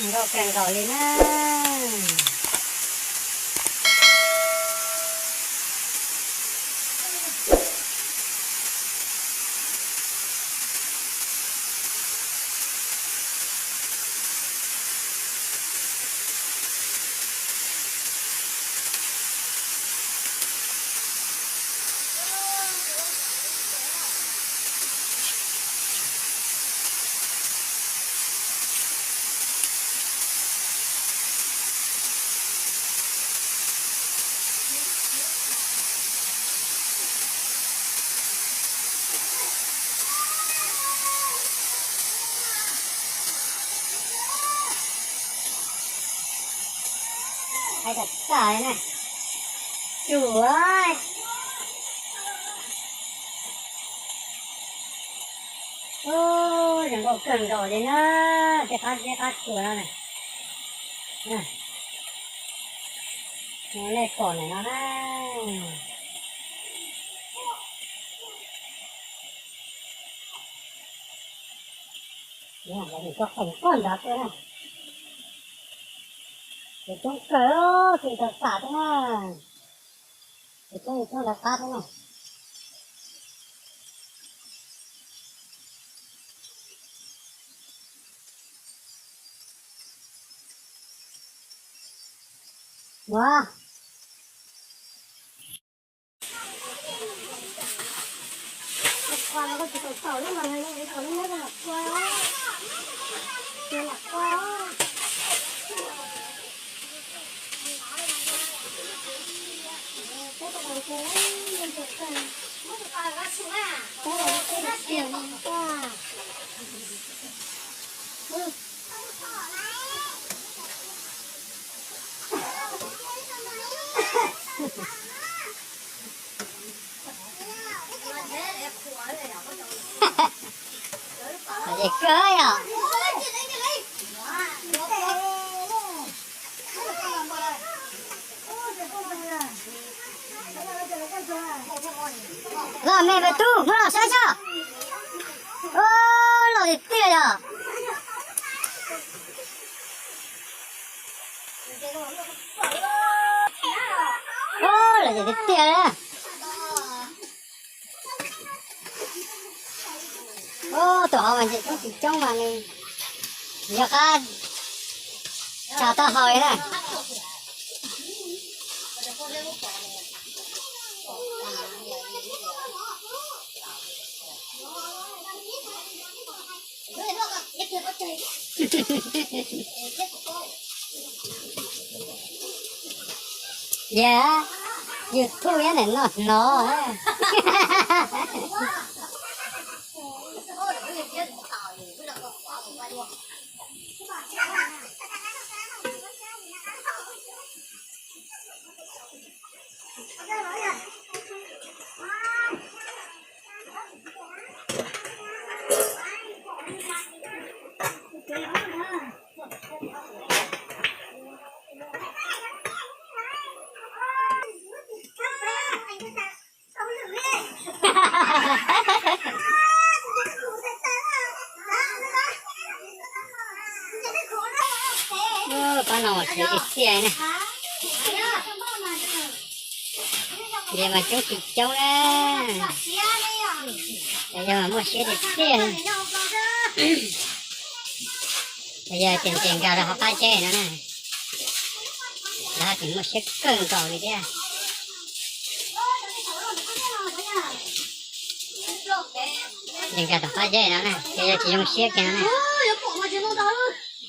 Nkauj kawg nkaus li na. Hais tawm tag li na. Cuag, ub, zoo nkauj kawg nkaus li na, tej qab zeb qab tsuas no na. Nej pom ntawm no na. Tus qeej poj nrad tuaj na. Tus coob kawg, tus tau tas tuaj na. Tus coob coob nrad qab tuaj na. Ua, Lom zem kawg yom. Los me me tub, muab los saib saib. Ub, lom tiag tiag yom. Ub, lom zem tiag tiag. Ub, tus hauv mas ntses coob tsis coob mas nws yog qab tsa taub hau li na. Yog, YouTube ib ntawm no hnov. Pab no mas siav tiag tiag na. Ntses mas coob tsis coob na. Yog mas muaj siab tiag tiag. Yog tias ntses nkag rau hauv qab zeb no na, lawv tseem muaj siab kawg nkaus li thiab. Ntses nkag tom qab zeb no na, ces yog tsis zoo siab kiag no na,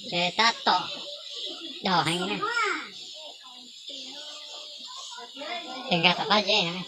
ces tab tom daug heev na. Ntses nkag tom qab zeb no na.